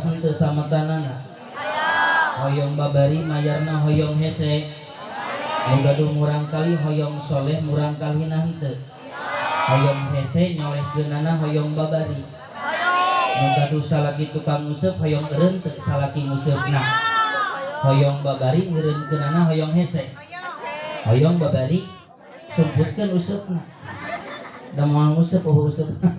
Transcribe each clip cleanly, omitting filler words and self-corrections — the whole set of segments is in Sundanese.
Leres henteu sametanana? Hoyong babari mayarna hoyong hese. Nu gaduh murangkalih hoyong soleh murangkalihna henteu? Hoyong hese nyolehkeunana hoyong babari. Nu gaduh salaki tukang nguseup hoyong eureun teu salaki nguseupna? Hoyong babari ngeureunkeunana hoyong hese. Hoyong babari sumputkeun useupna. Da moal nguseup eueuh useupna.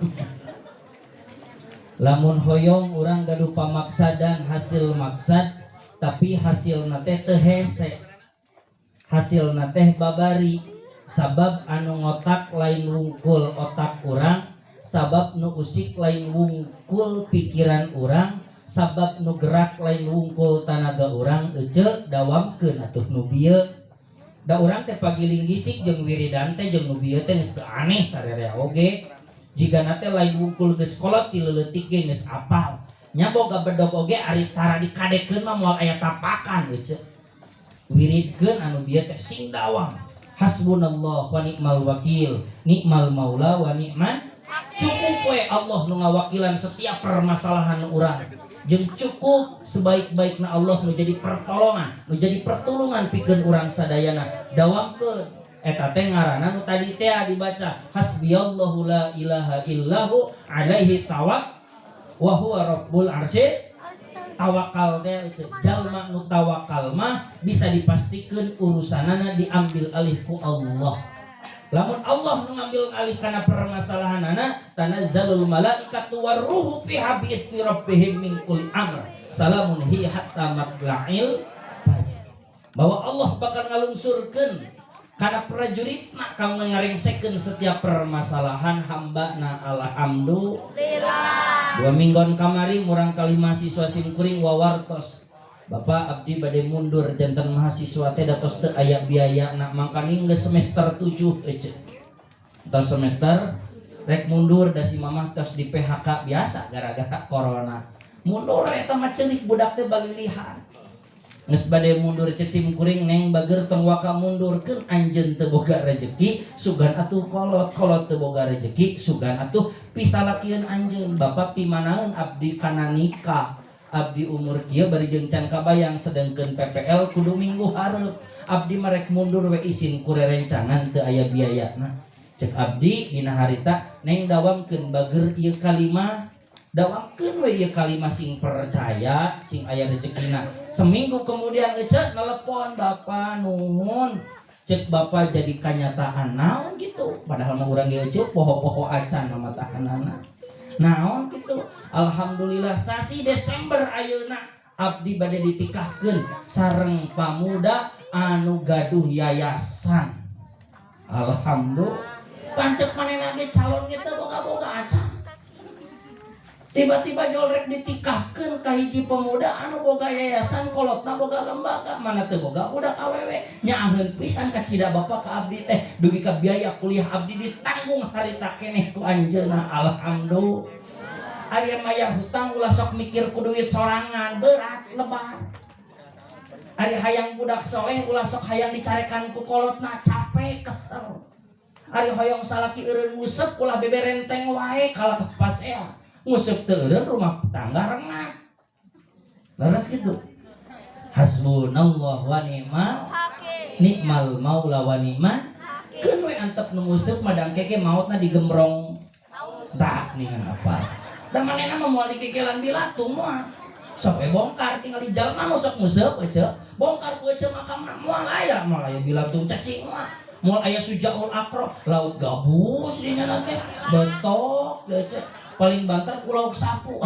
Lamun hoyong urang gaduh pamaksadan hasil maksad tapi hasilna teh teu hese. Hasilna teh babari sabab anu ngotak lain wungkul otak urang, sabab nu usik lain wungkul pikiran urang, sabab nu gerak lain wungkul tanaga urang. Ece, dawamkeun atuh nu bieu. Da urang teh pagiling gisik jeung wiridan teh jeung nu bieu teh geus teu aneh sarerea oge. Jigana teh lain wungkul geus kolot, ti leuletik ge geus apal. Nya boga bedog oge ari tara dikadekeun mah moal aya tapakan. Ece, wiridkeun anu bieu teh sing dawam. Hasbunallah wa ni'mal wakil, ni'mal maula wa ni'man. Cukup we Allah nu ngawakilan setiap permasalahan urang. Jeung cukup sebaik-baikna Allah nu jadi pertolongan, nu jadi pertulungan pikeun urang sadayana. Dawamkeun eta teh ngaranna nu tadi teh dibaca hasbiyallahu la ilaha illahu alaihi tawak wa huwa rabbul arsyil. Tawakal teh, jalma nu tawakal mah bisa dipastikan urusanana diambil alih ku Allah. Lamun Allah nu ngambil alih kana permasalahanana, tanazzalul malaikatu warruhu fiha bi'idni rabbihim min kulli amr, salamun hiya hatta matla'il fajr. Bahwa Allah bakal ngalungsurkeun kana prajuritna kang ngarengsekeun setiap permasalahan hamba. Na alhamdulillah, 2 minggon kamari murangkalih mahasiswa simkuring wawartos, "Bapak, abdi bade mundur janten mahasiswa teh, da tos teu aya biaya." Nah, mangkaning geus semester 7, ece, tos semester rek mundur da si mamah tos di PHK biasa gara-gara corona. Mundur eta mah ceurik budak teh balilihan. Geus bade mundur, cek sim kuring, "Neng, bager, tong waka mundur. Keun anjeun teu boga rejeki sugan atuh kolot, kolot teu boga rejeki sugan atuh pisalakieun anjeun. Bapak pimanaeun abdi kana nikah? Abdi umur kieu bari jeung can kabayang, sedengkeun PPL kudu minggu hareup. Abdi marek mundur we isin ku rerencangan teu aya biayana." Cek abdi dina harita, "Neng, dawamkeun bager ieu kalimah, dawamkeun we ieu kalimah, sing percaya sing aya rezekina." Seminggu kemudian, ece, nelepon, "Bapak, nuhun, cek bapak jadi kanyataan." Naon gitu? Padahal mah urang ge, ece, poho-poho acan nama tahanana naon gitu. Alhamdulillah, sasi Desember ayeuna abdi bade ditikahkeun sareng pamuda anu gaduh yayasan. Alhamdulillah. Pancek manehna ge calon gitu boga-boga acan, tiba-tiba jolrek ditikahkeun ka hiji pemuda anu boga yayasan, kolotna boga lembaga, mana teu boga budak awewe. Nyaaheun pisan kacida bapak ka abdi teh, dugi ka biaya kuliah abdi ditanggung harita keneh ku anjeunna. Alhamdulillah. Ari mayar hutang ulah sok mikir ku duit sorangan, berat lebar. Ari hayang budak soleh ulah sok hayang dicarekan ku kolotna, capek kesel. Ari hoyong salaki eureun nguseup ulah beberenteng wae kalah pasea. Nguseup teu eureun, rumah tangga rengat. Leres gitu. Hasbunallah wa ni'mal ni'mal maula wa ni'man. Keun we antep nu nguseup madang keke mautna digembrong. Tah ningan apa? Da manehna mah moal dikekelan bilatung moal. Sok we bongkar tinggal di jalma nu sok nguseup, ece. Bongkar ku ece makamna moal aya bilatung cacing moal. Moal aya sujaul akro, laut gabus dinya nanti betok ece. Paling banter ku lauk sapu.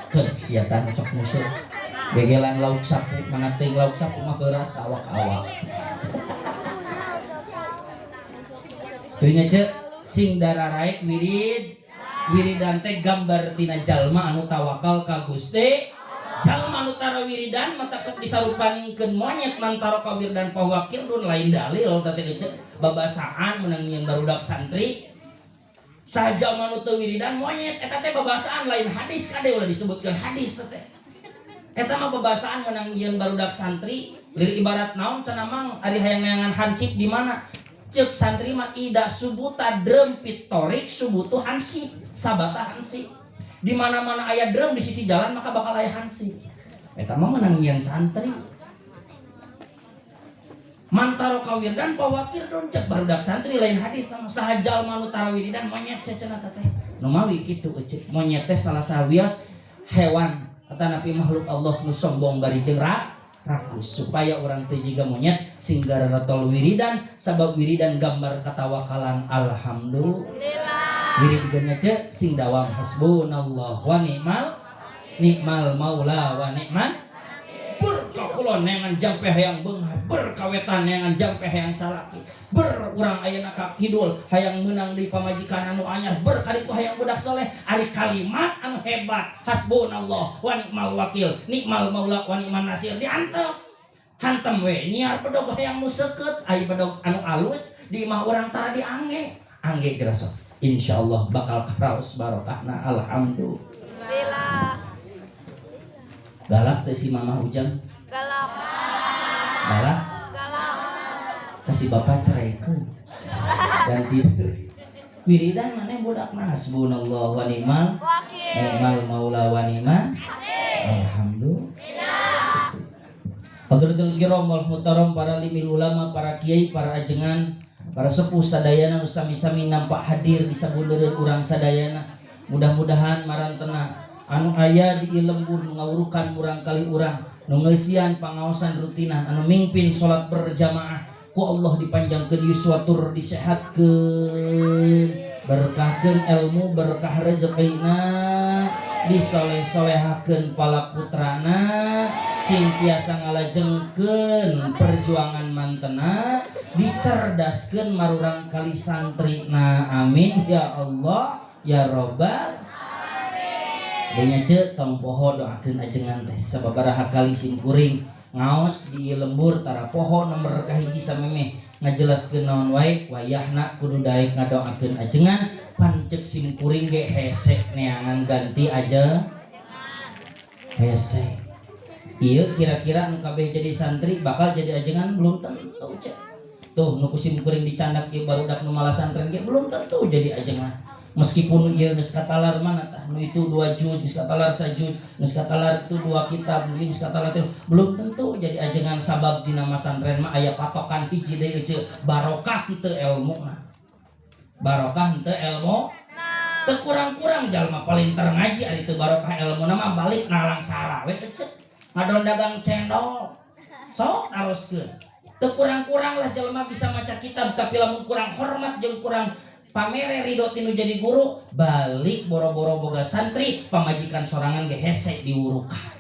Keun siatan sok nguseup. Gegelan lauk sapu, mana teuing lauk sapu mah heuras awak-awak. Teunya ce sing dararaek wirid. Wiridan teh gambar tina jalma anu tawakal ka Gusti. Jalma anu tara wiridan matak sok disarupaningkeun monyet. Man taraka wirdan fahuwa kirdun lain dalil teh, ece, babasaan menang yang barudak santri. Saha jalma nu teu wiridan monyet, eta teh babasaan, lain hadis. Kade ulah disebutkeun hadis teh, eta mah babasaan menang yeun barudak santri. Lir ibarat naon cenah, Mang, ari hayang neangan hansip di mana? Cek santri mah ida subuta drempit torik subutu hansip sabata hansip. Di mana-mana aya drum di sisi jalan, maka bakal aya hansip. Eta mah menang nyieun santri. Man taroka wirdan fahuwa qirdun, cek barudak santri, lain hadis sama. Saha jalma nu tara wiridan monyet cenah teh. Nu mawi kitu ece, monyet teh salah sawios hewan atanapi makhluk Allah nu sombong bari jeung rakus. Supaya urang teh jiga monyet, sing garatol wiridan, sabab wiridan gambar katawakalan. Alhamdulillah, wirid ge ce sing dawam, hasbunallah wa ni'mal ni'mal maula wa ni'man. Berkah kulon neangan jampe hayang beunghar, berkah wetan neangan jampe hayang salaki, ber urang ayeuna ka kidul hayang meunang di pamajikan anu anyar, ber kaditu hayang budak soleh. Ari kalimat anu hebat, hasbunallah wa ni'mal wakil, ni'mal maula wa ni'man nasir, diantep hantem we. Nyiar bedog hayang nu seukeut, ai bedog anu alus di imah urang tara diangge angge geura sok, insyaallah bakal karaos barokahna. Alhamdulillah. Galak teh si Mamah Ujang? Galak. Galak. Galak. Kasih bapak ceraikan, ganti wiridan maneh budak. Hasbunallah wa ni'mal wakil. Ni'mal maula wa ni'man. Alhamdulillah. Hadratul kiram wal muhtaram, para limil ulama, para kiai, para ajengan, para sepuh sadayana nu sami-sami nampak hadir di sabundeureun urang sadayana. Mudah-mudahan marantena anu aya di lembur nu ngawurukan murang kali urang, nu ngeusian pangaosan rutinan, anu mingpin salat berjamaah, ku Allah dipanjangkeun yuswa tur disehatkeun, berkahkeun ilmu, berkah rezekina, disoleh-solehakeun pala putrana, sing tiasa ngalajengkeun perjuangan mantena, dicerdaskeun marurang kali santrina. Amin ya Allah ya robbal. Denya ce, tong poho doakeun ajengan teh. Sababaraha kali sim kuring ngaos di lembur, tara poho nomor kahiji samemeh ngajelaskeun naon wae, wayahna kudu daek ngadoakeun ajengan. Pan cek sim kuring ge hese neangan ganti aja hese. Ieu kira-kira nu kabeh jadi santri bakal jadi ajengan? Belum tentu cek. Tuh, nu ku sim kuring dicandak ieu barudak nu malah santren ge belum tentu jadi ajengan, meskipun ieu geus katalar mana tah, nu itu 2 juz geus katalar sajuz, geus katalar itu dua kitab, nu geus katalar itu, belum tentu jadi ajengan. Sabab dina masantren mah aya patokan hiji deui euceu, barokah henteu elmuna, barokah henteu ilmu. Teu kurang-kurang jalma palinter ngaji, ari teu barokah elmuna mah balik nalangsara we euceu, ngadon dagang cendol sok taroskeun. Teu kurang-kurang lah jalma bisa maca kitab, tapi lamun kurang hormat jeung kurang pamere ridho tinu jadi guru, balik boro-boro boga santri, pamajikan sorangan ge hese diwurukan.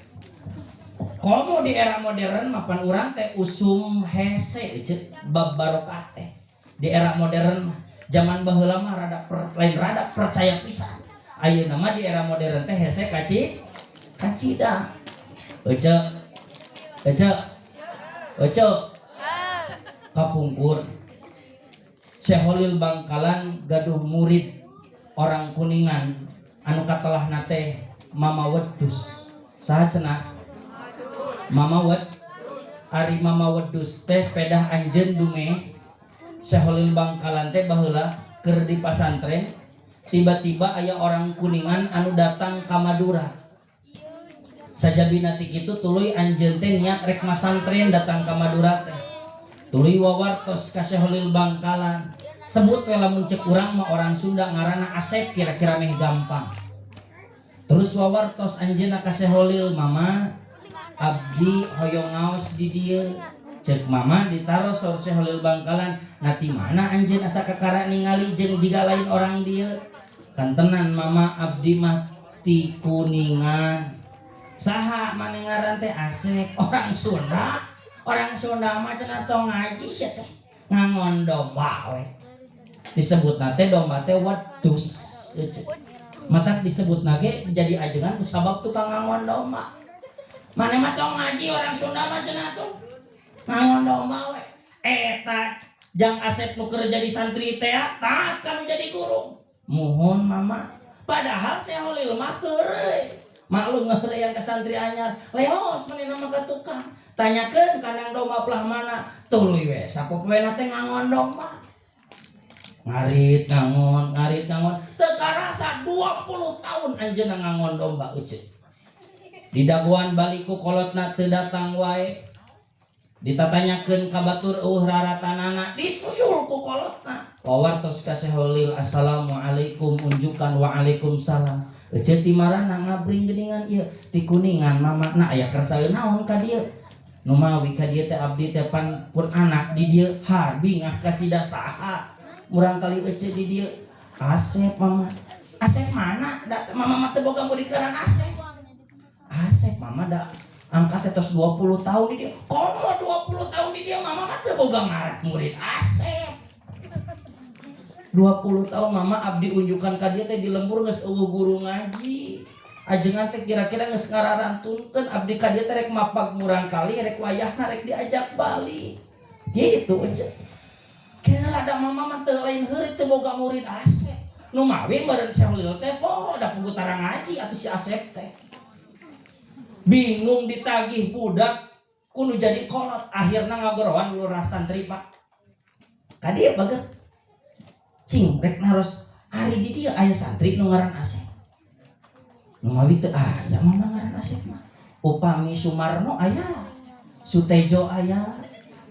Komo di era modern mapan urang teh usum hese ceuk bab barokah teh di era modern mah. Zaman baheula mah rada lain rada percaya pisan. Ayeuna mah di era modern teh hese kaci kacida. Ece, ece, ece, kapungkur Syekh Holil Bangkalan gaduh murid orang Kuningan anu katelah teh Mama Wedus. Saha cenah? Mama Wed. Ari Mama Wedus teh pedah anjeun dume Syekh Holil Bangkalan teh baheula keur di pasantren, tiba-tiba aya orang Kuningan anu datang ka Madura. Sajabina ti kitu tuluy anjeun teh niat rek masantren, datang ka Madura teh tuluy wawartos ka Syekh Holil Bangkalan. Sebut we lamun cek urang mah orang Sunda ngaranna Asep, kira-kira meh gampang. Terus wawartos anjeunna ka Syekh Holil, "Mama, abdi hoyong ngaos di dieu." Cek Mama, ditaros saur Syekh Holil Bangkalan, "Nati mana anjeun asa kakara ningali jeung jiga lain orang dieu?" "Kantenan, Mama, abdi mah ti Kuningan." "Saha maneh ngaran teh?" "Asep." "Orang Sunda? Orang Sunda mah cenah tong ngaji sia teh, ngangon domba we." Disebut teh domba teh wedus. Matak disebut nage jadi ajengan sabab tukang ngangon domba. "Maneh mah tong ngaji, orang Sunda mah cenah tuh ngangon domba we." Eta jang Asep nu keur jadi santri teh taat kanu jadi guru. "Muhun, Mama." Padahal Syekh Holil mah heureuy, maklum ngeureuyang ke santri anyar. "Leos maneh nama ka tukang, tanyakeun kandang domba pelah mana." Tuluy we sapopoena teh ngangon domba. Ngarit ngangon, ngarit ngangon, teu karasa 20 tahun anjeunna ngangon domba, Ece. Didagoan balik ku kolotna teu datang wae. Ditatanyakeun ka batur, euweuh raratanana. Disusul ku kolotna. Wawartos ka Syekh Holil, "Assalamualaikum," unjukan, "Waalaikumsalam." "Ece ti marana ngabring geuningan ieu?" "Ti Kuningan, Mama." "Nah, aya kersaeun naon ka dieu?" "Numawi ka dieu teh abdi teh pan pun anak di dieu." "Ha, bingah kacida saha murangkali Ece di dieu?" "Asep, Mama." "Asep mana? Da Mama mah teu boga murid ngaran Asep." "Asep, Mama, da angkat teh tos 20 tahun di dieu." "Komo 20 tahun di dieu, Mama mah teu boga ngaran murid Asep. 20 tahun, Mama, abdi unjukan ka dieu teh di lembur geus euweuh guru ngaji. Ajengan teh kira-kira geus ngararantunkeun abdi ka dieu teh rek mapag murangkali, rek wayahna rek diajak balik." Gitu aja. Kira ada Mama mah teu lain heureuy teu boga murid Asep. Nu mawi meureun Syekh Holil teh poho da puguh tarang ngaji atuh si Asep teh. Bingung ditagih budak kudu jadi kolot, akhirna ngagorowan lurah santri, Pak. Ka dieu bager. Cing rek naros, ari di dieu aya santri nu ngaran Asep? Nu mawi teu aya, Mama, ngaran Asep mah. Upami Sumarno aya, Sutejo aya,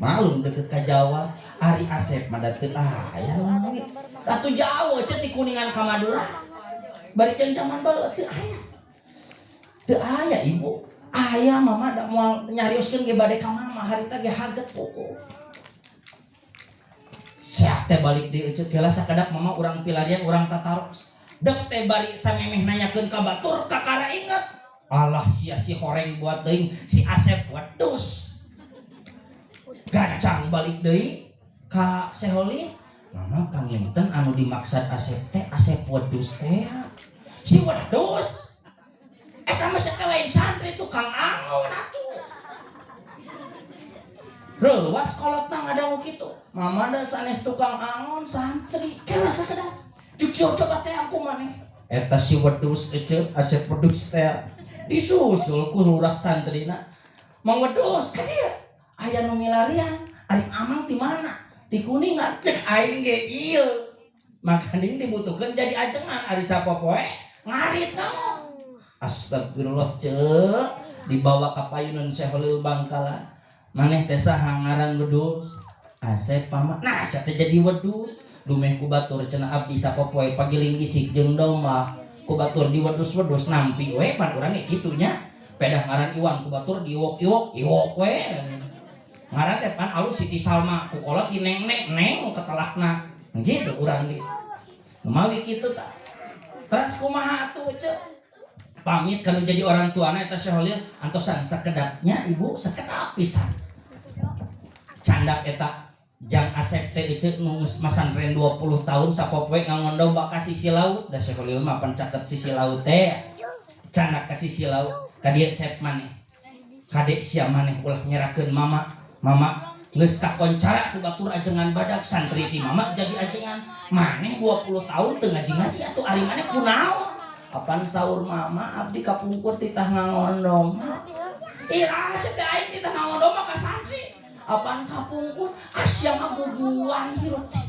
malum deket ka Jawa. Ari Asep mah da teu aya nu mawi. Atuh jauh aja ti Kuningan ka Madura. Bari jeung zaman baheula teu aya. Teu aya, Ibu. Aya, Mama, da moal nyarioskeun ge bade ka Mama harita ge haget pokok. Seah teh balik deui, Ece, kela sakedap Mama urang pilarian, urang tataros. Dek teh bari samemeh nanyakeun ka batur, kakara inget. Alah sia, si horeng buat teuing si Asep wedus. Gancang balik deui ka Seholi. "Mama, panginten anu dimaksad Asep teh Asep wedus teh." "Si wedus? Eta mah lain santri, tukang angon atuh." Reuwas kolotna ngadangu kitu. "Mama da sanes tukang angon, santri." Kela sakedap. Juk coba teh aku maneh. Eta si wedus, Ece, Asep wedus teh. Disusul ku lurah santrina. "Mang Wedus, ka dieu. Aya nu milarian. Ari Amang ti mana?" "Ti Kuningan." Cek aing ge ieu. Makaning dibutuhkeun jadi ajengan ari sapopoe ngarit kamu. Astagfirullah, Cek. Dibawa ka payunan Syekh Holil Bangkalan. "Maneh teh saha ngaran wedus?" "Asep, Mama." "Nah, sia teh jadi wedus. Dumeh ku batur cenah abdi sapopoe pagiling isik jeung domba. Ku batur di wedus-wedus nampi we." Pan urang ge kitu nya. Pedah ngaran Iwan ku batur diiwok-iwok, iwok we. Ngaran teh pan alus Siti Salma, ku kolot di neng neng neng ketelahna. Gitu urang ge. Mawi kitu tah. Terus kumaha atuh, Cek? Pamit kalau jadi orang tuana eta Syekh Holil antosan sakedapnya, Ibu, sakedap pisan. Candak eta jang Asep teh, Ece, nu geus masantren 20 tahun sapopoe ngangon domba ka sisi laut, da Syekh Holil mah pan caket sisi laut teh. Candak ka sisi laut, ka dieu Sep maneh. Kade sia maneh ulah nyerakeun Mama. Mama geus kakoncara ku batur ajengan badag, santri ti Mama jadi ajengan. Maneh 20 tahun teu ngaji-ngaji, atuh ari maneh kunaon? "Apan," saur Mama, "abdi kapungkur titah ngangon domba." Ira teh aing titah ngangon domba ka santri. Apan kapungkur Asia mah guguan hirup teh.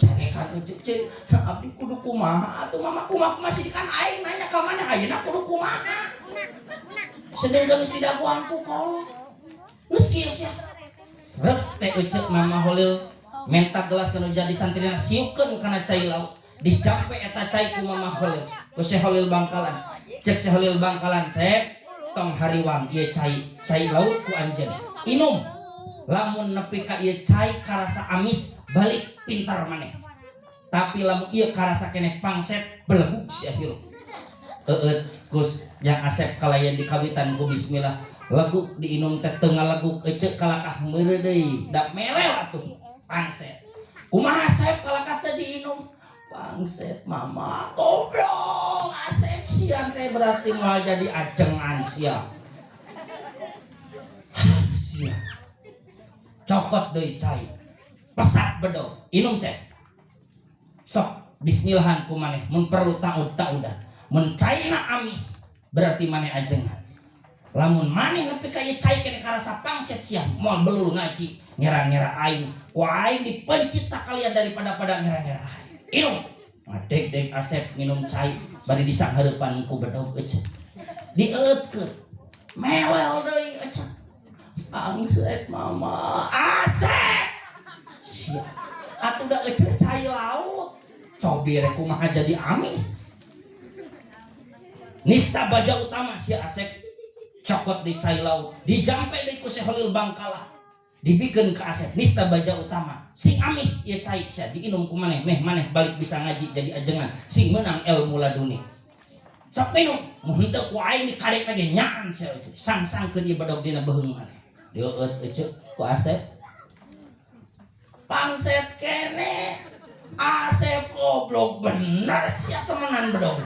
Carekan Ece, "Cek, abdi kudu kumaha atuh, Mama? Kumaha masih kan aing nanya ka maneh ayeuna kudu kumaha? Sedengkeun geus didagoan ku kolot. Geus kieu sia." Rek teh Ece, Mama Holil menta gelas kanu jadi santrina, siukeun kana cai laut. Dicampe eta cai ku Mama Holil. Ku Syekh Holil Bangkalan. Cek Syekh Holil Bangkalan, "Sep, tong hariwang, ieu cai cai laut ku anjeun. Inum. Lamun nepi ka ieu cai karasa amis, balik pintar maneh. Tapi lamun ieu karasa keneh, pangset, belegug sia hirup." Eueut Gus yang Asep kalayan dikawitan ku bismillah. Leguk diinum teh teu ngaleguk, Ece, kalakah meureuh deui. Da melel atuh pangset. "Kumaha, Sep, kalakah teh diinum?" "Pangset, Mama." "Goblok Asep, sia teh berarti moal jadi ajengan sia. Sia." Cokot deui cai. Pesat bedog. "Inum, Sep. Sok bismillahan ku maneh, mun perlu taud taudah. Mun caina amis berarti maneh ajengan." Lamun maneh nepi ka ieu cai keneh karasa pangset sia moal belul ngaji ngera-ngera aing. Ku aing dipencit sakalian daripada pada ngera-ngera aing. Inum. Ngadeg-deg Asep nginum cai bari disanghareupan ku bedog ece. Dieutkeun. Mewel deui ece. Pangset mama. Asep. Sia. Atuh da ece cai laut. Cobi rek kumaha jadi amis. Nista baja utama si Asep cokot di cai laut, dijampe deui ku Syekh Holil Bangkala. Dibikeun ka Asep nista baja utama. Sing amis ieu cai sia diinum ku maneh, meh maneh balik bisa ngaji jadi ajengan, sing meunang ilmu laduni. Sok minum, mun henteu ku aing dikadek lagi nyaan sia ece. Sang-sangkeun ieu bedog dina beuheung maneh. Dieueut ece ku Asep. Pangset kene. Asep goblok bener sia temenan bedog.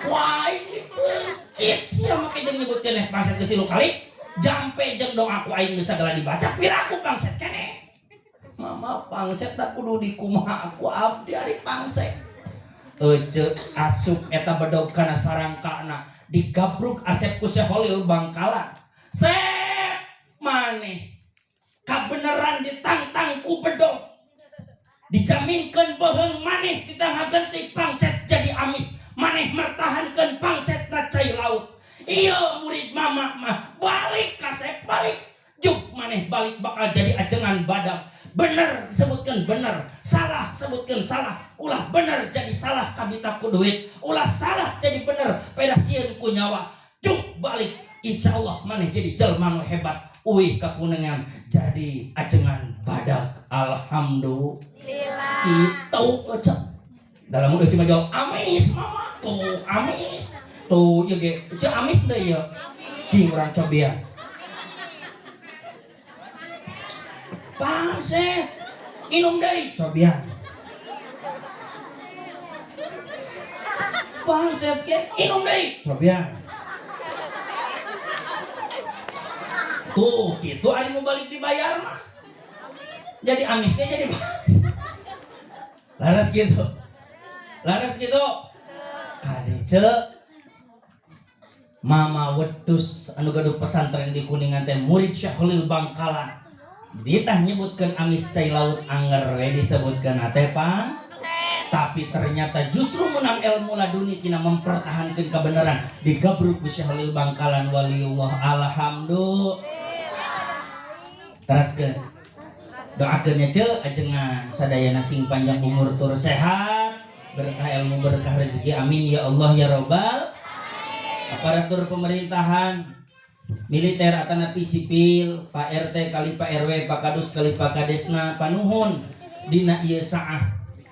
Wah ini pecit sia make jeung nyebut keneh pangset geus 3 kali. Jampe jeung doa ku aing geus sagala dibaca piraku pangset keneh. Mama pangset da kudu dikumaha ku abdi ari pangset. Ece asup eta bedog kana sarangkana digabruk Asep ku Syekh Holil Bangkalan. Sep maneh kabeneran ditantang ku bedog. Dijaminkeun beuheung maneh tidak ngagentik pangset jadi amis. Maneh mertahankeun pangset na cai laut. Iya murid mama mah balik kasep balik. Juk maneh balik bakal jadi ajengan badak. Bener sebutkeun bener, salah sebutkeun salah. Ulah bener jadi salah kabita ku duit, ulah salah jadi bener peda sieun ku nyawa. Juk balik insyaallah maneh jadi jelma nu hebat. Uih kakunengan jadi ajengan badak. Alhamdulillah. Kitu ecek. Dalam udah cuma jawab amis mama tuh amis tuh ieu ge ceu amis deui ieu. Cing urang cobian. Pangset inum deui cobian. Pangset ge inum deui cobian. Tuh kitu ari nu balik dibayar mah. Jadi amisnya jadi laras gitu. Laras gitu. Kade ce Mama wedus anu gaduh pesantren di Kuningan teh murid Syekh Holil Bangkalan. Ditah nyebutkeun amis cai laut anger we disebutkeun teh pang. Tapi ternyata justru menang ilmu laduni tina mempertahankan kebenaran digabruk ku Syekh Holil Bangkalan waliullah. Alhamdulillah. Teraskeun. Doakeun nya ce ajengan sadayana sing panjang umur tur sehat, berkah ilmu berkah rezeki, amin ya Allah ya robbal. Aparatur pemerintahan militer atanapi sipil, Pak RT kali Pak RW, Pak Kadus kali Pak Kadesna panuhun dina ieu saah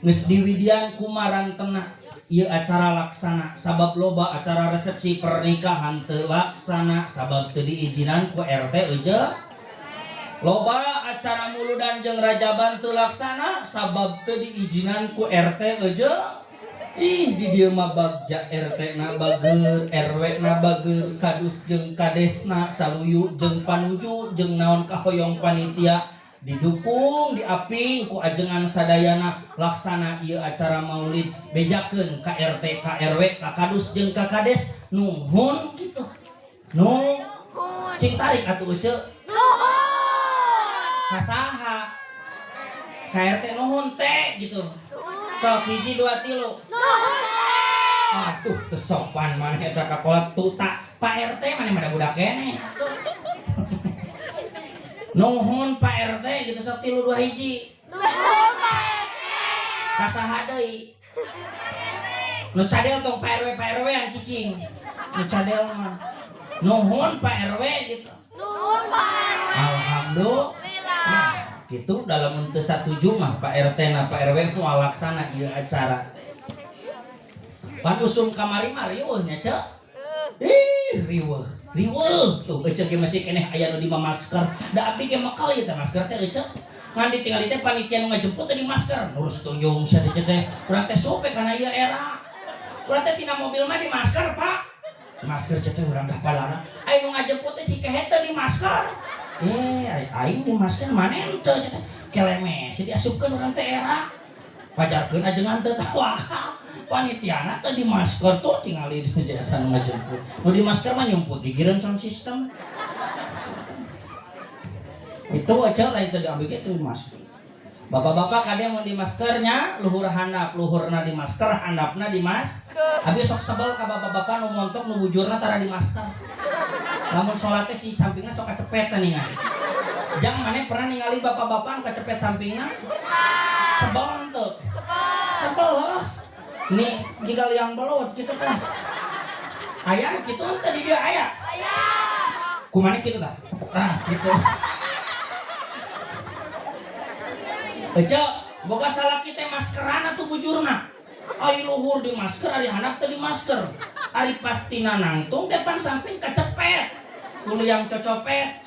geus diwidian kumarantena ieu acara laksana sabab loba acara resepsi pernikahan teu laksana sabab teu diizinan ku RT eueuh. Loba acara muludan jeung rajaban teu laksana sabab teu diizinan ku RT eueuh. Ih di dieu mah bagja RT na bager, RW na bager, kadus jeung kadesna saluyu jeung panuju jeung naon kahoyong panitia didukung diaping ku ajengan sadayana laksana ieu acara maulid bejakeun ka RT ka RW ka kadus jeung ka kades nuhun kitu. Nu cing tarik atuh ece. Nuhun. Kasaha? Ka RT nuhun teh gitu. Sok 1 2 3. Nuhun. Aduh teu sopan maneh eta ka kolot tuta. Pak RT maneh mah da budak keneh. Nuhun Pak RT gitu sok 3 2 1. Nuhun Pak RT. Kasaha deui? Nu cadel tong Pak RW Pak RW yang cicing. Nu cadel mah. Nuhun Pak RW gitu. Nuhun Pak RW. Alhamdulillah. Gitu dalam untuk satuju mah Pak RT na Pak RW moal laksana ieu acara. Pan usum kamari mah riweuh nya ceu. Ih riweuh. Riweuh tuh ece ge masih keneh aya nu di masker. Da abdi ge mekal ieu teh masker teh ece. Ngan ditinggali teh panitia nu ngajemput teh di masker. Nurus tunjung sia teh teh. Urang teh sope kana ieu era. Urang teh tina mobil mah di masker, Pak. Masker teh urang kapalana. Aya nu ngajemput teh si kehet teh di masker. Aing di masker maneh teh teh. Keleme si diasupkeun urang teh era. Pajarkeun ajengan teu tawakal. Panitiana teu di masker tuh tingali di eta nu ngajemput. Nu di masker mah nyumput gigireun sound system. Itu aja lain teu diambil kitu masker. Bapak-bapak kade mun di maskernya luhur handap, luhurna di masker, handapna di mas. Abi sok sebel ka bapak-bapak nu montok nu bujurna tara di masker. Lamun salat teh si sampingna sok kacepet ningan. Jang maneh pernah ningali bapak-bapak nu kacepet sampingna? Sebel henteu? Sebel heuh. Nih jiga liang belut kitu teh. Aya nu kitu henteu di dieu aya? Aya. Kumaha kitu tah? Tah kitu. Ece, boga salaki teh maskeran atuh bujurna. Ari luhur di masker, ari handap teh di masker. Ari pastina nangtung teh pan samping kacepet. Kulo yang cocopet.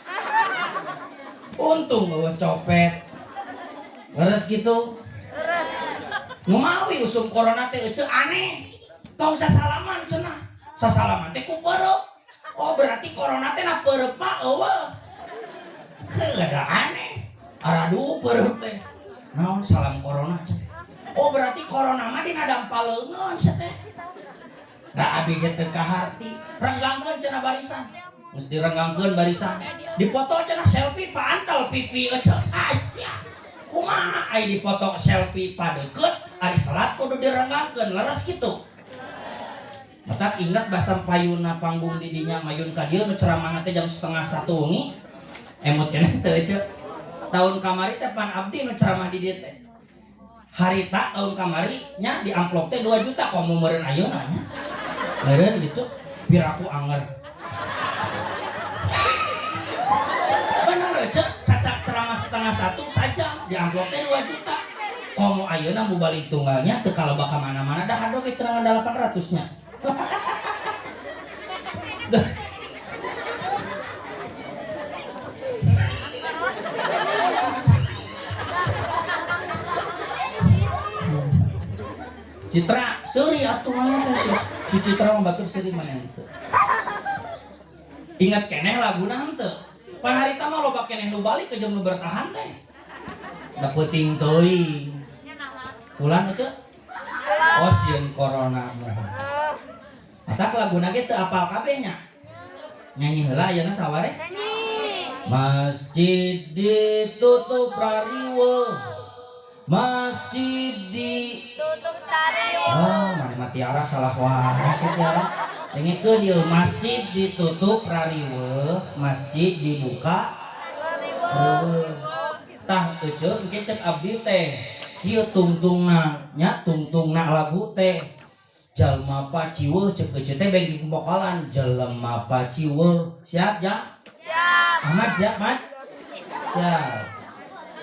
Untung eueuh copet. Leres gitu. Leres. Ngumawi usum corona teh ece aneh. Tong sasalaman cenah. Sasalaman teh ku peureuk. Oh berarti corona teh na peureuk mah eueuh. Heuh da aneh. Aradu peureuk teh. Naon salam corona cenah. Oh berarti corona mah dina dampal leungeun sia teh. Da abi ge teu kaharti. Renggangkeun cenah barisan. Geus direnggangkeun barisan. Dipoto cenah selfie paantel pipi ece. Asia. Kumaha ai dipoto selfie padeukeut ari salat kudu direnggangkeun leres kitu. Matak ingat basa payuna panggung di dinya mayun ka dieu nu ceramahna teh jam 12.30 wengi. Emut keneh teu ece. Tahun kamari teh pan abdi nu ceramah di dieu teh. Harita tahun kamari nya di amplop teh 2 juta komo meureun ayeuna nya. Meureun gitu piraku anger. Bener ece cacak ceramah 12.30 saja di amplop teh 2 juta. Komo ayeuna mu balik tunggalnya teu kaleba ka mana-mana dah ado ge ceramah 800 nya. Citra seuri atuh mana teh si Citra mah batur seuri mana henteu. Ingat keneh laguna henteu. Pan harita mah loba keneh nu balik ke jeung nu bertahan teh. Da peuting teuing. Ulan ece? Oh sieun corona mah. Matak laguna ge teu apal kabeh nya. Nyanyi heula ayeuna saware. Nyanyi. Masjid ditutup rariweuh. Masjid ditutup rariweuh. Oh, mana mah Tiara salah wae si Tiara. Dengekeun ieu masjid ditutup rariweuh, masjid dibuka rariweuh. Tah ece engke cek abdi teh. Kieu tungtungna nya tungtungna lagu teh. Jalma paciweuh cek ece teh bengking vokalan jelema paciweuh. Siap ja? Siap. Ahmad siap, Mat? Siap.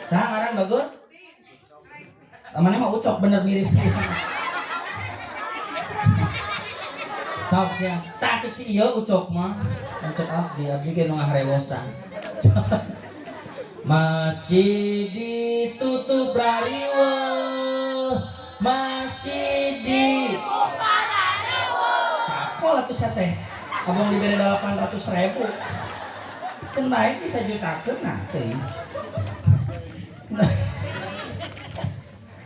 Saha ngaran bagus? Temannya mah Ucok bener mirip. Sok siap. Tak cek si ieu Ucok mah. Ucok abdi, abdi ge nu ngaharewosan. Masjid ditutup rariweuh. Masjid dibuka rariweuh. Kapol atuh sia teh. Abang dibere 800.000. Keun bae bisa jutakeun nah teuing.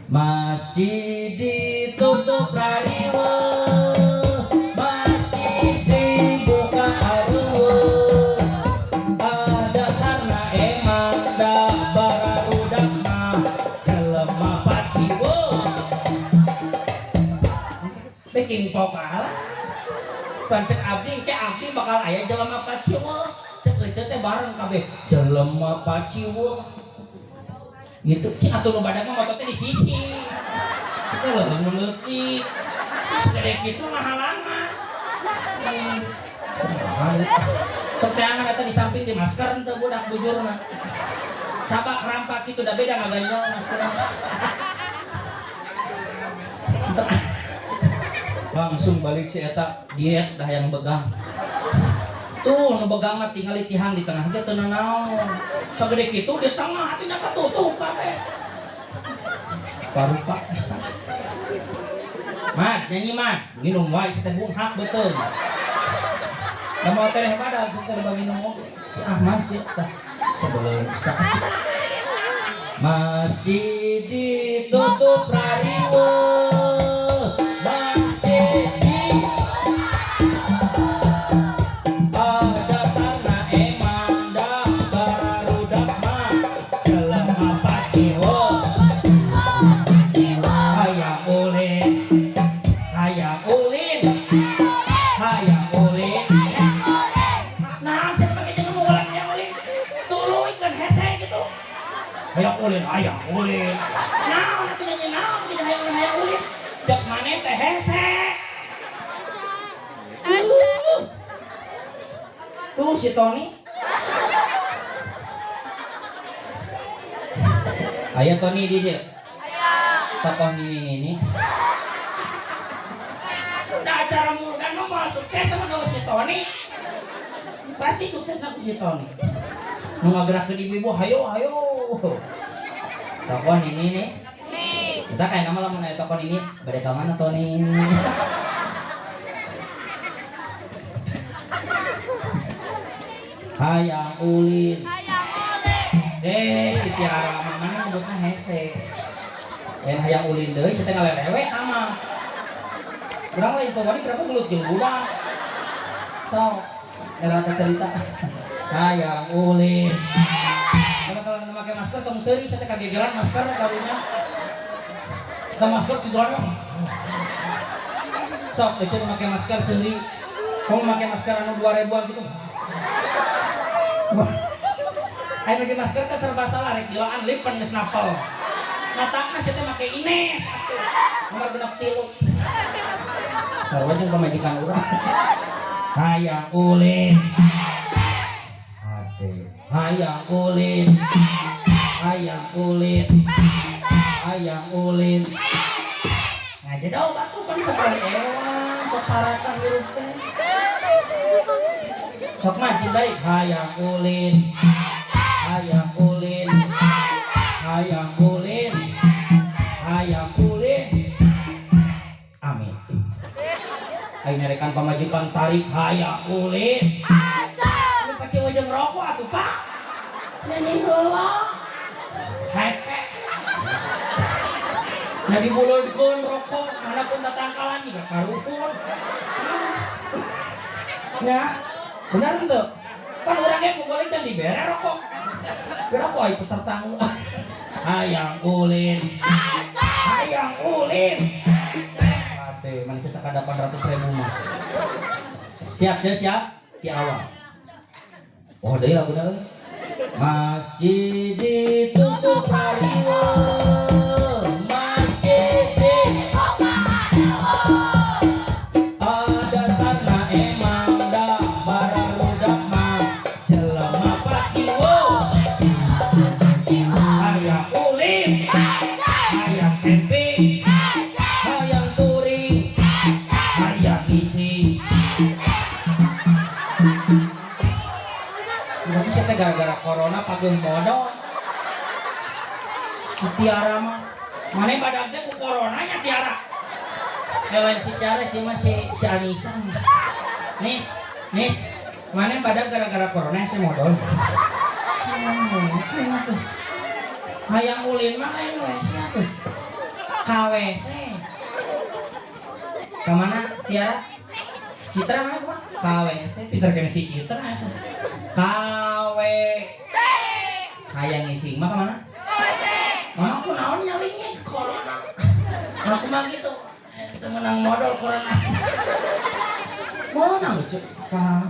Masjid ditutup rariweuh, masjid dibuka rariweuh. Ada sana emang da bararudak mah jelema paciweuh. Bikin pokal. Pancet abdi ke abdi bakal aya jelema paciweuh. Cek ece teh bareng kabeh jelema paciweuh. Gitu cik atuh nu badag mah motor teh di sisi. Kita leuheung nu leutik. Segede kitu ngahalangan. Sok teangan eta di samping di masker henteu budak bujurna. Cabak rampak kitu da beda ngaganjol maskerna. Langsung balik si eta diet dah yang begang. Tuh nu begang mah tingali tihang di tengah ge teu nanaon. Sagede kitu di tengah atuh nya katutup kabeh. Parupa pisan. Mat, nyanyi mat. Nginum wae si teh bunghak beuteung. Da mau teh badag teh bagi minum oge. Si Ahmad cek tah sebelum bisa. Masjid ditutup rariweuh. Masjid di dasarna emang da barudak mah jelema paciwo. Hayang ulin, hayang ulin, hayang ulin. Nah, siapa pakai jangan mau hayang ulin? Tuluy kan hese gitu. Hayang ulin, hayang ulin. Naon atuh nyanyi naon tidak hayang ulin, hayang ulin. Cek maneh teh hese. Tuh si Tony. Aya Tony di dia. Tokoh nini nini. Udah acara muludan mah mau sukses sama dong si Tony. Pasti sukses aku si Tony. Nu ngagerakeun ibu-ibu hayo hayo. Tokoh nini nih. Kita kayak nama lamun aya tokoh nini, bade ka mana Tony? Hayang ulin. Si Tiara mah mana nyebutna hese. Lain hayang ulin deui, si teh ngalelewe mah. Urang lain teh berapa gelut jeung budak. Sok, era teh cerita. Hayang ulin. Kalau kalau make masker tong seuri saya teh kagegelan masker karunya. Teu masker tiduran. Sok euceun make masker seuri. Kamu make masker anu 2000-an gitu. Wah. Ayo make masker teh serba salah rek gilaan lipen geus napel. Matakna sia teh make Ines atuh. Nomor 63. Sarua jeung pamajikan urang. Hayang ulin. Ade. Hayang ulin. Hayang ulin. Hayang ulin. Ngajedog atuh kan sakali ewang sok sarakah hirup teh. Sok maju deui hayang ulin. Hayang ulin. Hayang ulin. Hayang ulin. Amin. Ayo nyarekan pamajikan tarik hayang ulin. Lu paci jeung rokok atuh Pak. Nyanyi heula. Hepe. Jadi buleudkeun rokok mana pun tatangkalan juga karuhun. Ya, benar henteu? Kan urangnya kugoleuk dan dibere rokok. Berapa ai peserta Hayang ulin. Hayang ulin. Ade, mana cetak 800.000 mah. Siap, Ceu, siap. Di awal. Oh, deui laguna euy. Masjid ditutup rariweuh. Masjid ditutup. Ada sana emang da bararudak mah jelema paciwo. Hayang ulin, hayang camping, hayang touring, hayang isi. Tapi saya gara-gara corona pageuh modal. Tiara mah, mana badak teh ku corona nya Tiara. Lain si Tiara sih mah si Anissa. Nis, nis, mana badak gara-gara corona saya modal. Enak tuh. Hayang ulin mah lain WC tuh. KWC. Kemana Tiara? Citra mana kumaha? KWC. Pinter kena si Citra tuh. KW. Hayang ngising mah kemana? Mama aku naon nyalingnya ke corona. Aku mah gitu. Itu menang modal corona. Menang cek. Kah.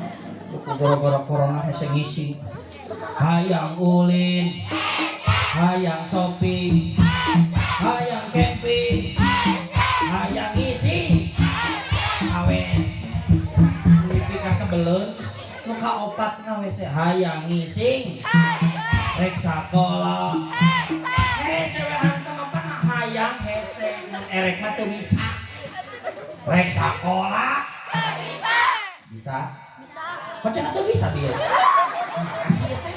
Gara-gara corona hese ngising. Hayang ulin, hayang shopping, hayang camping, hayang ngisi, awes. Mimpi kasebeleun, nu kaopat ngawes hayang ngising, rek sakola. Hese we hanteng apa hayang hese mun erek mah teu bisa. Rek sakola. Bisa. Bisa. Kok cenah teu bisa bieu? Makasih ya teh.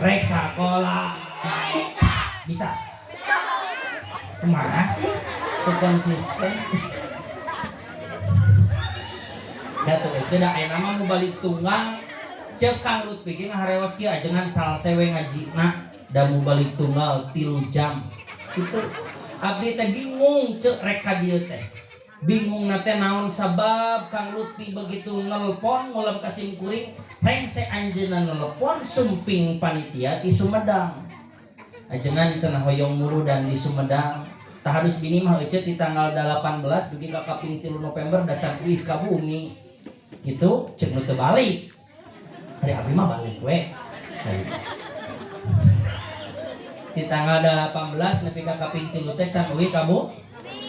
Rek sakola. Bisa. Bisa. Kumaha sih? Teu konsisten. Da tuh ece da aya nama nu balik tunggang ceuk Kang Lutfi ge ngaharewas kieu ajengan salse we ngajina. Da mubalig tunggal 3 jam gitu. Abdi teh bingung, cek rek ka dieu teh bingung nate naon sabab. Kang Lutfi begitu nelpon ngulam ka sim kuring, rengse anjeunna nelpon, sumping panitia di Sumedang. Ajengan cenah hoyong muludan di Sumedang. Tah harus bini mah ece di tanggal 18 dugi ka kaping 3 November da can uih ka bumi itu, cek nu teu balik. Hari abdi mah balik we di tanggal 18 nepi ka kaping 3 teh can uih ka bu,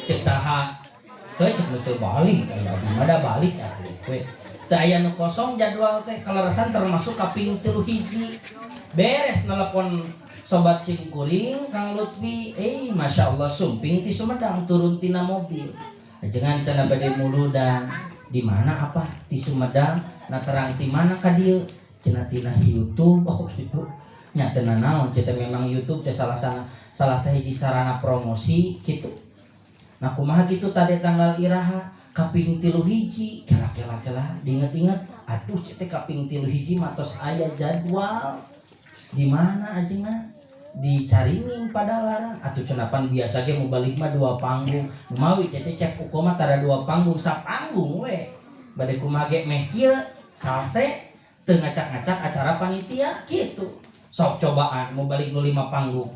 cek saha teu, cek nu teu balik. Aya abdi mah da balik ya we. Teu aya nu kosong jadwal teh kaleresan, termasuk kaping 3 hiji. Beres nelpon sobat simkuring Kang Lutfi, eh, Masya Allah, sumping ti Sumedang, turun tina mobil. Ajengan cenah bade muludan di mana? Apa di Sumedang? Nah, terang ti mana ka dieu? Cenah tina YouTube. Oh gitu nya, teu naon teh, memang YouTube teh salah sahiji sarana promosi gitu. Nah, kumaha gitu tadi tanggal iraha kaping 3 hiji? Kela kela kela, diinget-inget, aduh, teh kaping 3 hiji mah tos aya jadwal. Di mana ajengan? Di Carining, Padalarang. Atuh cenapan biasa ge mubalig mah dua panggung mawi teh, cek uko mah tara dua panggung, sapanggung we. Bade kumaha ge meh kieu salse, teu ngacak-ngacak acara panitia gitu. Sok cobaan mubalig nu lima panggung,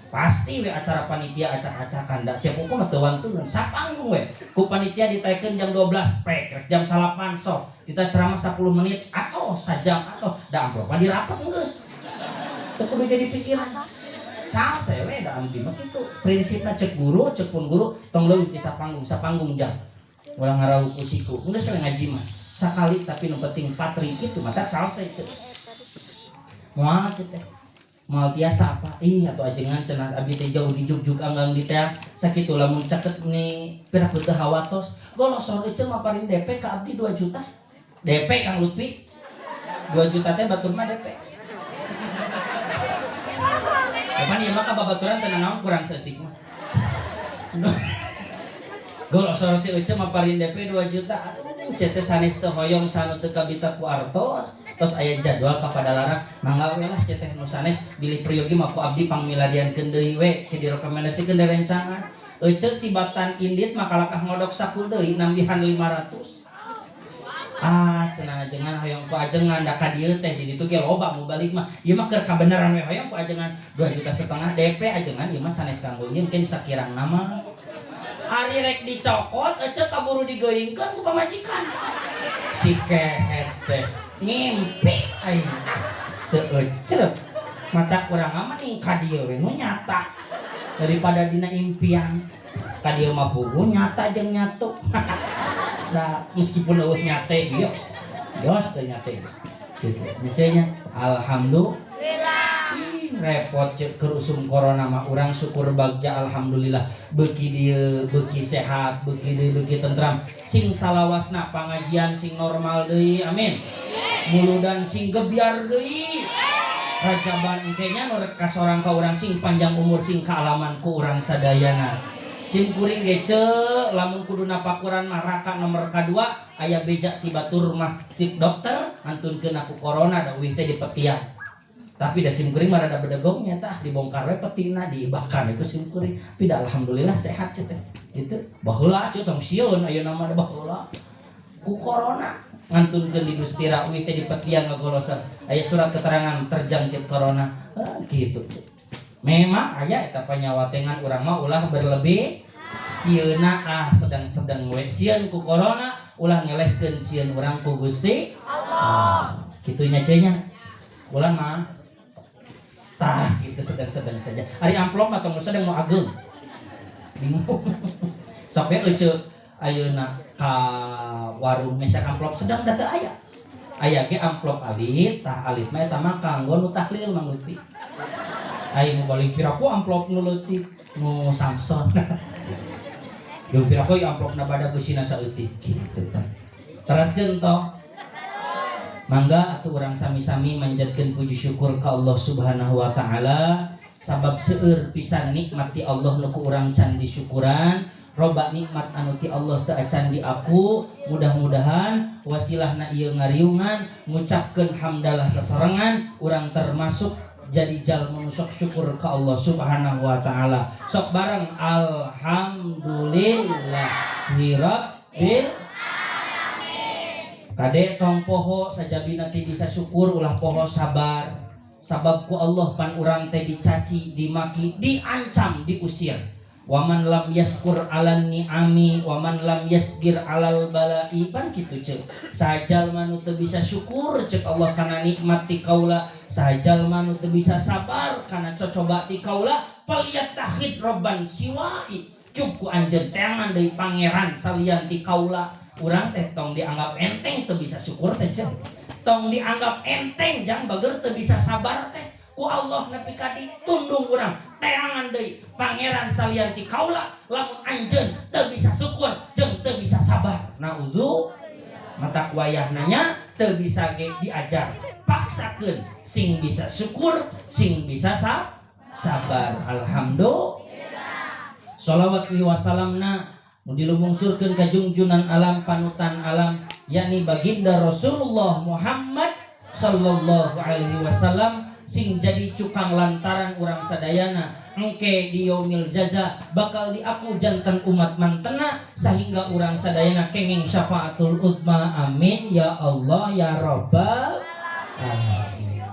pasti we acara panitia acak-acakan. Da cek uko mah teu wantunan, sapanggung we. Ku panitia ditaikeun jam 12 pek, rek jam 9 sok kita ceramah 10 menit atau sajam atau da amplop dirapet geus teu kudu jadi pikiran, salse we. Da abdi mah kitu prinsipna, cek guru, cek pun guru, tong leuwih ti sapanggung, sapanggung jam ulah ngarau ku siku, geus we ngaji mah sakali tapi nu penting patri kitu mah tak salse. Cek moal, cek teh moal tiasa apa. Ih atuh ajengan cenah, abdi teh jauh di jugjug anggang di teh sakitu, lamun caket ni pira teu hawatos golosor ece mah paling DP ka abdi 2 juta DP. Kang Lutfi, 2 juta teh batur mah DP. Kapan ieu mah ka babaturan teu naon, kurang saeutik mah. Golosor teh ece mah paling DP 2 juta. Aduh, cete sanes teu hoyong sanu teu kabita ku artos. Tos aya jadwal ka Padalarang, mangga we lah cete nu sanes, bilih priyogi mah ku abdi pangmiladiankeun deui we, ke direkomendasikeun deui rencangan. Ece tibatan indit mah kalakah ngodok saku deui nambihan 500. Ah, cenah ajengan hoyong ku ajengan, da ka dieu teh di ditu ge loba mubalig mah. Ieu mah keur kabeneran we, hoyong ku ajengan 2 juta setengah DP ajengan, ieu mah sanes kanggo ieu mungkin sakirang nama. Ari rek dicokot ece kaburu digeuingkeun ku pamajikan. Si kehet teh ngimpi aing, ah teu ecrep. Mata kurang aman nih ka dieu we nu nyata daripada dina impian. Ka dieu mah puguh nyata jeung nyatu. Da meskipun eueuh nyate bios bios teu nyate gitu nya. Alhamdulillah. Ih, repot cek keur usum corona mah. Urang syukur bagja alhamdulillah beuki dieu beuki sehat, beuki dieu beuki tentram. Sing salawasna pangajian sing normal deui, amin. Muludan sing gebyar deui. Rajaban engke nya nu rek kasorang ka urang sing panjang umur, sing kaalaman ku urang sadayana. Sim kuring ge ce lamun kudu napakuran mah raka nomor kadua aya beja ti batur mah ti dokter antunkeun aku corona, da uih teh dipetian. Tapi da sim kuring mah rada bedegongnya, tah dibongkar we petina, diibahkan itu sim kuring. Tapi da alhamdulillah sehat ce teh gitu. Baheula ce tong sieun, ayeuna mah da baheula ku corona ngantunkeun di Dustira, uih teh dipetian, ngagolosan aya surat keterangan terjangkit corona. Ah, gitu memang aya eta panyawatengan. Urang mah ulah berlebih sieuna, ah, sedang-sedang we sieun ku corona, ulah ngelehkeun sieun urang ku Gusti Allah. Kitu nya ce nya, ulah mah tah gitu, sedang-sedang saja. Ari amplop mah tong sedang mau ageng bingung sok we ece ayeuna ka warung mesak amplop sedang da teu aya. Aya ge amplop alit. Tah alit mah eta mah kanggo nu tahlil, Mang Lutfi. Aing mau balik piraku amplop nu leutik nu Samson. Jeung piraku ieu amplopna badag geusina saeutik kitu tah. Teraskeun toh. Mangga atuh urang sami-sami manjatkeun puji syukur ka Allah Subhanahu wa taala, sabab seueur pisan nikmat ti Allah nu ku urang can disyukuran, loba nikmat anu ti Allah teu acan diaku. Mudah-mudahan wasilahna ieu ngariungan ngucapkeun hamdalah sasarengan, urang termasuk Jadi jalma nu sok syukur ka Allah Subhanahu wa Taala. Sok bareng, alhamdulillahirabbil. Kade, tong poho sajabina ti bisa syukur, ulah poho sabar, sabab ku Allah pan urang teh dicaci, dimaki, diancam, diusir. Waman lam yaskur alan ni'ami, waman lam yasbir alal balai, pan kitu ceuk. Saha jalma nu teu bisa syukur, ceuk Allah, kana nikmat ti kaula, saha jalma nu teu bisa sabar kana cocoba ti kaula, falyattakhid robban siwai, cuk ku anjeun teangan deui pangeran salian ti kaula. Urang teh tong dianggap enteng teu bisa syukur teh ceuk, tong dianggap enteng jang bager teu bisa sabar teh. Ku Allah nepi ka ditundung urang, teangan deui pangeran salian ti kaula lamun anjeun teu bisa syukur jeung teu bisa sabar. Naudzu mata wayahna teu bisa ge diajar, paksakeun sing bisa syukur, sing bisa sabar. Alhamdulillah. Sholawat li wasalamna nu dilumungsurkeun ka jungjunan alam, panutan alam, yakni baginda Rasulullah Muhammad sallallahu alaihi wasallam, sing jadi cukang lantaran urang sadayana engke di yaumil jaza bakal diaku janten umat mantena, sehingga urang sadayana kenging syafaatul udma. Amin ya Allah ya Rabbal alamin.